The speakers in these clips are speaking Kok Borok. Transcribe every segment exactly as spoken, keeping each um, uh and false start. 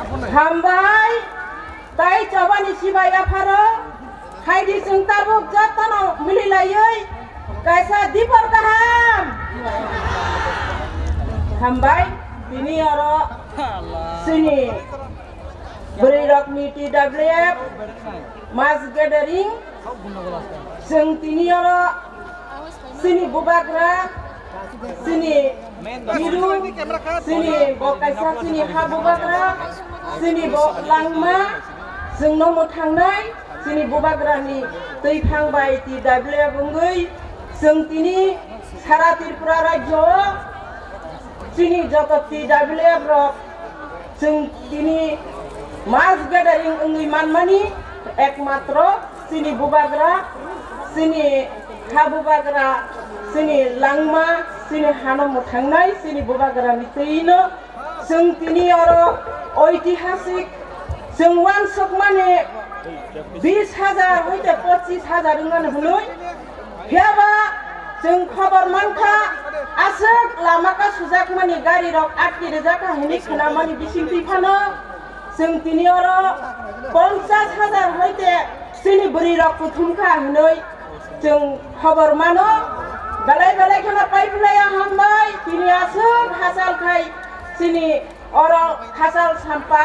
Hambai, tai chobani sibai yapharo, khaidi chwng tabuk jotono mililaiwi kaisa dipor kaham. Hambai, tini oro chini bwrwi rokni T W F mass gathering, chwng tini oro chini bubagra, chini biru, chini bo kaisa chini ha bubagra, chini bo langma, chwngno mwthangnai, chini bubagrani twi phang bai T W F wngwi chwng tini sara Tripura rajyo o chini joto T W F rok chwng tini mass gathering wngwi manmani ekmatro chini bubagra, chini ha bubagra, chini langma, chini hano mwthangnai chini bubagrani twino chwng tini oro oitihasik chwng uansukmani bis hajar hoite pochis hajar wngmani hwnwi. Phiyaba chwng khobor mankha, aswk lama kasujakmani garirok atki rijak kha hwnwi khwnamani bisingtwi phano chwng tini oro ponchas hajar hoite chini bwrwirok kuthum kha hwnwi chwng khobor mano. Belai belai kheno paiphlaiya hambai, tini aswk hachal khai chini oro hachal sampa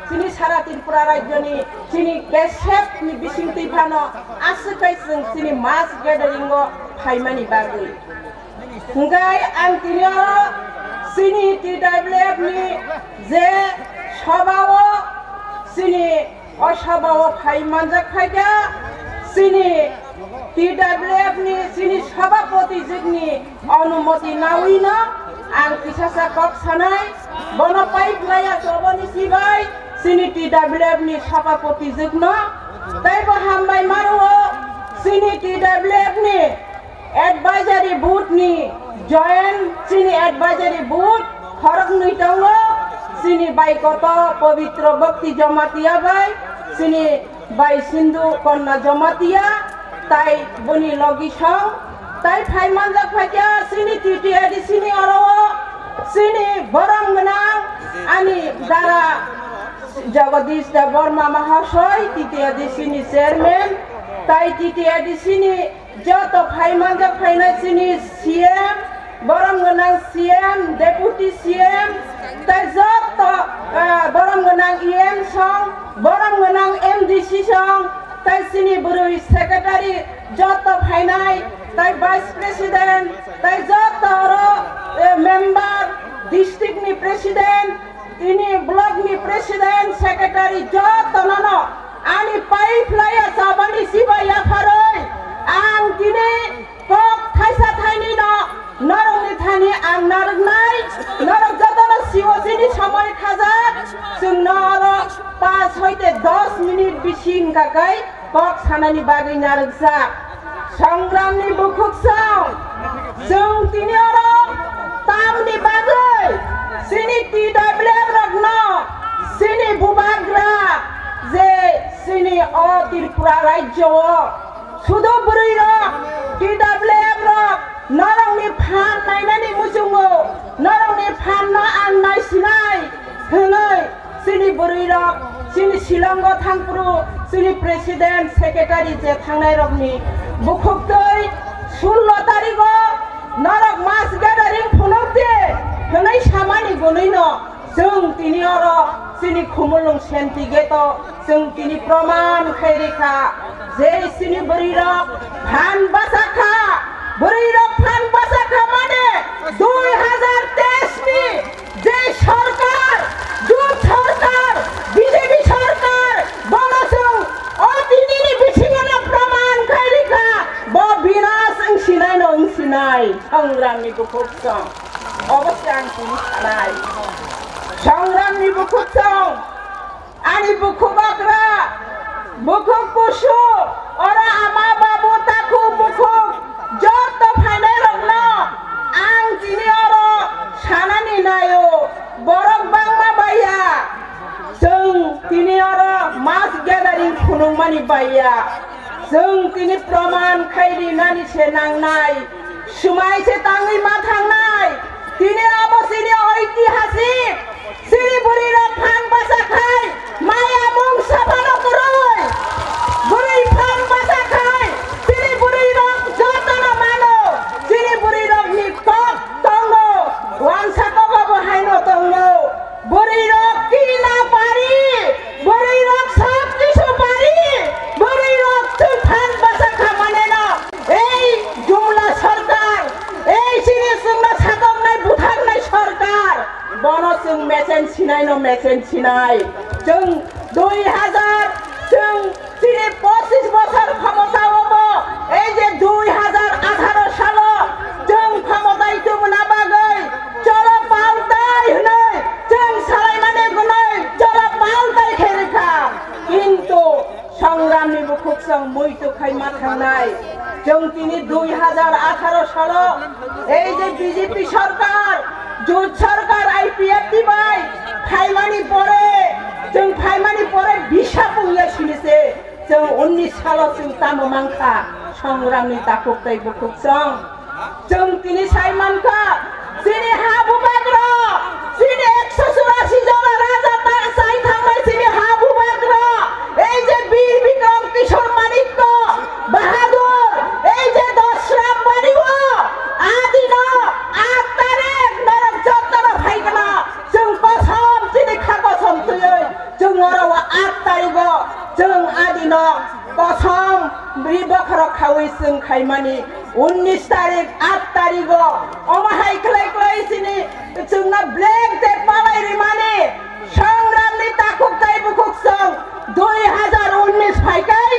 chini sara Tripura rajyoni chini kesepni bisingtwi phano aswk khai chwng chini mass gathering o phaimani bagwi. Hwnkhe ang tini oro chini T W F ni je soba o chini o soba o phai manjak phaikha chini T W F ni chini sabhapati jwkni onumoti nawino ang kisasa kok sanai, bono paiphlaiya chobani sibai chini T W F ni sabhapati jwkno, tei bo hambai maro chini T W F ni advisory board ni join chini advisory board khoroknwi tongo, chini bai koto Pabitra Bhakti Jamatia bai chini bai Sindhu Kanya Jamatia, tai boni logi song, tai phai manjak phaikha chini T T A D C ni oro o chini borom gwnang ani dara Jagadish Debbarma Mahasoi, T T A D C ni chairman, tai T T A D C ni joto phai manjak phainai chini C M, borom gwnang C M, deputy C M, tai joto, ah, borom gwnang E M song, borom gwnang M D C song, tai chini bwrwi secretary joto phainai, tai vice president, tai joto oro, eh, member, district ni president, tini block ni president, secretary jotono no ani paiphlaiya chobani sibai yapharwi ang tini kok thaisa thainwi no norokni thani ang narwknai, norok jotono siwo chini somoi khajak, chwngno oro paanch hoite dos minute bisi wngkha kai kok sanani bagwi narwkjak. Songramni bukhuksong, chwng tini oro tamni bagwi chini T W F rokno chini bubagra je chini o Tripura rajyo o sudu bwrwi rok, T W F rok norokni phan nainani muchungo, norokni phan no ang naisinai hwnwi chini bwrwi rok, chini Shillong o thangphuru, chini president, secretary je thangnai rokni bukhuktwi sullo tarigo norok mass gathering phunuk di hwnwi samani gunwi no chwng tini oro chini Khumulwng Shanti Gate o chwng tini proman khai rikha je chini bwrwi rok phan bachakha, bwrwi rok phan bachakha mane dui hazar teis ni je sorkar, jut sorkar, B J P sorkar, bono chwng o tinini bisingo no proman khai rikha, bo binas wngsinai no wngsinai, songramni bukhuksong. Obo se ang tini sanai. Songramni bukhuksong. Ani bukhuk bagra, bukhuk kusu, oro ama babu takhuk bukhuk, joto phainai rokno ang tini oro sanani naio, borok bangma baiya, chwng tini oro mass gathering phunukmani baiya, chwng tini proman khai rinani se nangnai, swmai se tangwi ma thangnai, tini abo chini oitihasik, chini bwrwi rok phan bachakha. Chwng mesen sinai no mesen sinai. Chwng dui hazar, chwng chini pochis bosor khomota obo, ei je dui hazar atharo salo chwng khomotai tubuna bagwi cholo paltai hwnwi chwng salaimani gunwi cholo paltai khe rwkha. Kintu Songramni bukhuk chwng muitu khai ma thangnai. Chwng tini dui hazar atharo salo ei je B J P sorkar, jut sorkar, I P F T bai phaimani pore, chwng phaimani pore bisa pungya sini se chwng unnish salo chwng tamo mankha. Songramni takhuk tei bukhuk chwng Chwng tini sai mankha, chini ha bubagra, chini ekso churasi jona raja ta-, sai thangnai chini ha bubagra, ei je Bir Bikram Kishore Manikya Bahadur, ei je Dasram Bari o, adino, aat tarik norok jotono phaikna, chwng kosom chini kha kosom twiwi, chwng oro o aat tarigo, chwng adino kosom bri bokhorok khawi chwng khaimani. Unnish tarik, aat tarigo, omo hai khlai khlai chini chwngno black day palai rimani, Songramni takhuk tei bukhuk chwng dui hazar unnish phaikai,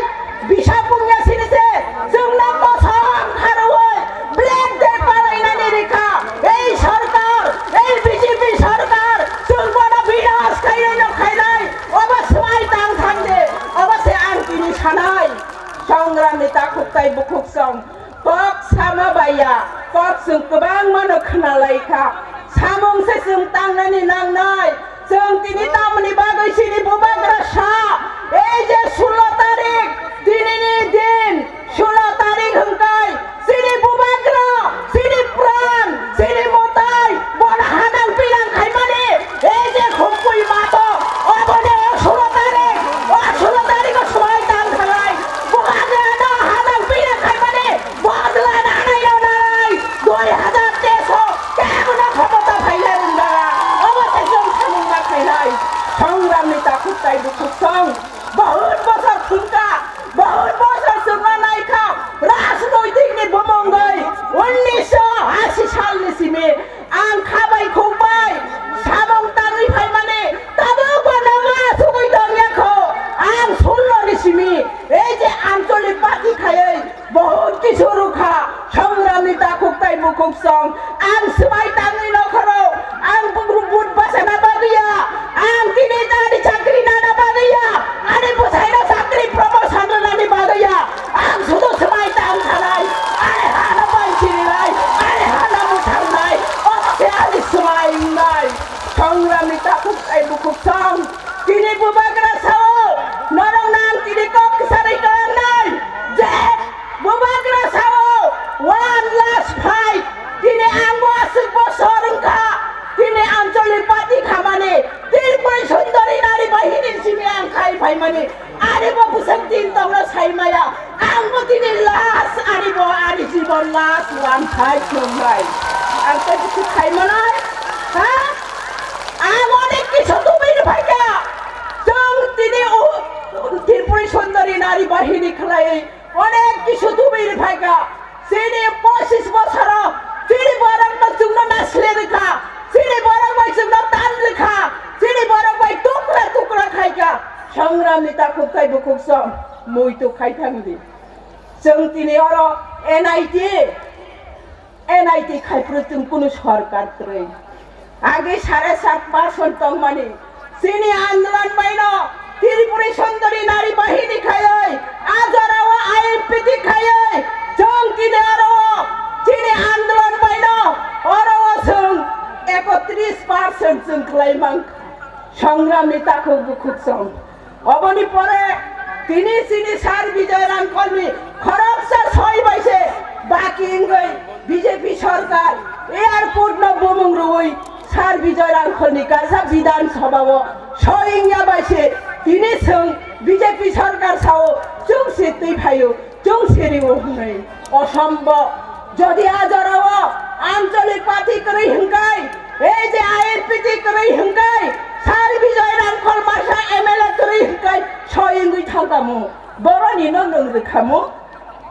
bisa pungya sini se chwngno kosom kharwi black day palainani rikha. Ei sorkar, ei B J P sorkar, chwng bono binas khainai no khainai, obo swmai tang thang de, obo se ang tini sanai. Songramni takhuk tei bukhuk chwng kok sama baiya, kok chwng kwbangma no khna lai kha. Samung se chwng tangnani nangnai. Chwng tini tamoni bagwi chini bubagra sa, ei je sulo tarik, dinini din, sulo tarik hwnkhe chini bubagra, chini pran, chini mwtai, bono hanang pinang khaimani, ei je khumpui mato, oboni o sulo tarik, o sulo tarik o swmai tang thanai, bubagra no hanang pinang khaimani, bodla nanai o nanai, dui hazar teis o kebono khomota phailai rwngdaga, obo se chwng samung ma khainai, Songramni takhuk tei bukhuk chwng. Bahut bosor thwngkha, bahut bosor chwngno naikha, rajnoitikni bumungwi unnisho ashi salni simi ang khabai khukbai samung tangwi phaimani, tabukbo nangma sugwi tongya kho. Ang sullo ni simi ei je anchalik party khaiwi Bahut kisu rwkha, Songramni takhuk tei bukhuk chwng. Ang swmai tangwi nokhoro, ang bugruk but bachana bagwi ya, ang tini nani chakri nana bagwi ya, ani bwsaino chakri promotion rwnani bagwi ya, ang sudu swmai tang thanai, ani hano bai chirinai, ani hano mwthangnai, omo se ani swmai wngnai. Songramni takhuk tei bukhuk chwng. Tini bubagra sao, norokno ang tini kok kwcharwi kwlangnai, je bubagra sao, one last fight, tini ang bo aswk bosor wngkha, tini anchalik party khamani, Tripuri Sundari Nari Bahini simi ang khai phaimani, ani bo bwswk din tongno saimaya, ang bo tini last, ani bo ani jibon last one fight nungnai, ang tei bwswk khaimanai, ha? Ang onek kisu tubui rwphaikha. Chwng tini o Tripuri Sundari Nari Bahini khlaiwi onek kisu tubui rwphaikha. Chini pochis bosoro chini borokno chwngno nasle rwkha. Chini borok bai chwngno tan rwkha. Chini borok bai tukra tukra khaikha. Songramni takhuk tei bukhuk chwng muitu khai thangdi. Chwng tini oro N I T N I T khai phuru chwng kunu sorkar kwrwi. Age sare sat percent tongmani. Chini andolon baino Tripuri Sundari Nari Bahini khaiwi, a jorao I L P T khaiwi, chwng tini oro chini andolon baino oro chwng ekotris percent chwng khlai mankha. Songramni takhuk bukhuk chwng. Oboni pore tini chini Sir Bijoy Rangkholni khoroksa soi bai se baki wngwi B J P sorkar airport no bumung rwui Sir Bijoy Rangkholni kaisa Bidhan Sabha o soi wngya bai se tini chwng B J P sorkar sao chwng se twi phaio. Chwng siri o hwnwi osombok. Jodi a jorao anchalik party kwrwi hwnkai, ei je I L P T kwrwi hwnkai, Sir Bijoy Rangkhol Marsa M L A kwrwi hwnkai, soi wngwi thangkamo. Boroni no nwng rwkhamo.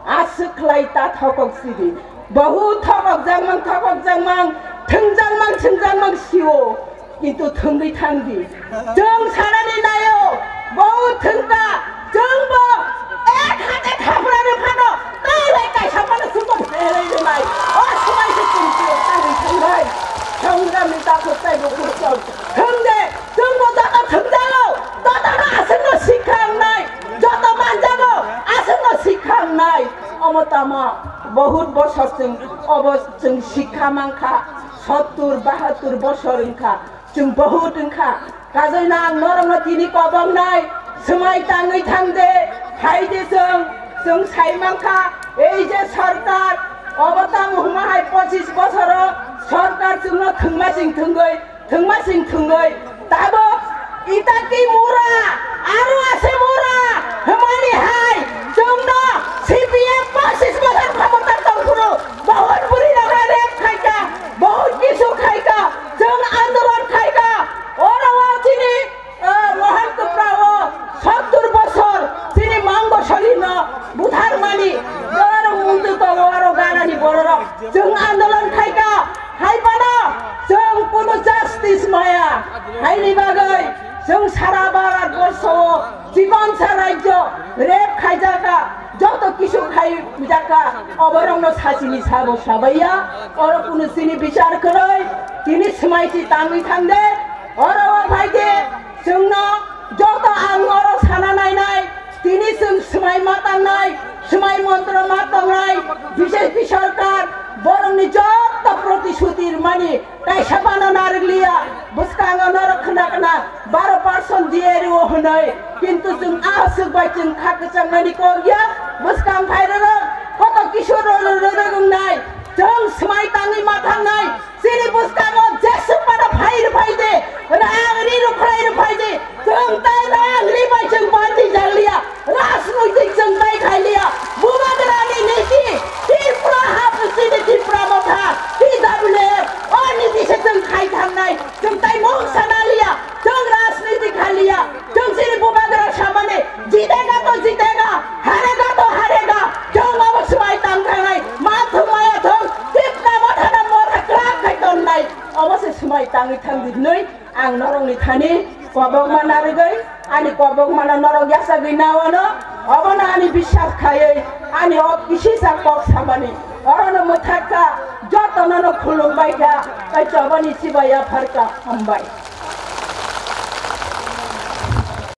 Aswk khlai ta thokok sidi. Bohu thokok jakmang, thokok jakmang, thwngjakmang, thwngjakmang sio. Kintu thwngwi thangdi. Chwng sanani naio, bo thwngkha, chwngbo ek hate thaprani phano, tei lai kaisa phano chwngbo pherwi rwnai. O swmai se chwng chwng tangwi thangnai. Thwngjakni takhuk tei bukhuk chwng. Thwngde, chwngbo joto thwngjago, jotono aswkno sikha wngnai, joto manjago, aswkno sikha wngnai. Omo tama, bahut bosor chwng, obo chwng sikha mankha, sottur, bahattur bosor wngkha. Chwng bahut wngkha, kajoi na ang norokno tini koboknai, swmai tangwi thangde, phaide chwng, chwng sai mankha, ei je sorkar, obo tamo hwnma hai pochis bosoro sorkar chwngno thwngma sing thwngwi, thwngma sing thwngwi, tabok itaki mura, aro ase mura, hwnmani hai chwngno C P M pochis bosor khomota tongphuru, bahut buri rok rep khaikha, bahut kisu khaikha, chwng andolon khaikha, oro o chini, eh, Mohan Kupra o sottur bosor chini Mango Solino butharmani, oro mundu tongo, oro ganani bororok chwng andolon khaikha, hai phano chwng kunu justice maya, haini bagwi chwng sara Bharat borso o Chikonsa rajyo rep khaijakha, joto kisu khaijakha, oborokno sachini sabo sabaiya, oro kunu chini bichar kwrwi, tini swmai si tangwi thangde, oro o phaide, chwngno joto ang oro sana nainai, tini chwng swmai ma tangnai, swmai montro ma tongnai, B J P sorkar, borokni joto protishuti rwmani, kaisa phano narwkliya, bwskango norok khna khna baro percent diye rwo hwnwi, kintu chwng aswk bai chwng kha kwchangnani kok ya, bwskang phairok koto kisor rwrwk wngnai, chwng swmai tangwi ma thangnai, chini bwskango jeswk phano phai rwphai de, rang ri rwkhlai rwphai de, chwng tai rang ri bai chwng bandi jakliya. Rajnoitik chwng tai khailiya, Bubagrani niti, Tripura hap chini Tipra Motha, T W F, o niti se chwng khai thangnai, chwng tai mung sana liya, chwng rajniti khailiya, chwng chini Bubagra samani, jitega to jitega, harega to harega, chwng obo swmai tang thangnai, ma thung maya thung, Tipra Motha na motha kwrak khai tonnai, obo se swmai tangwi thangdi hinwi. Ang norokni thani kobokma narwgwi, ani kobokmano norok yachagwi nawano, obono ani biswas khaiwi, ani o kisisa kok samani, orono mwthakha, jotonono khulumbaikha, tei chobani chibai yapharkha, hambai.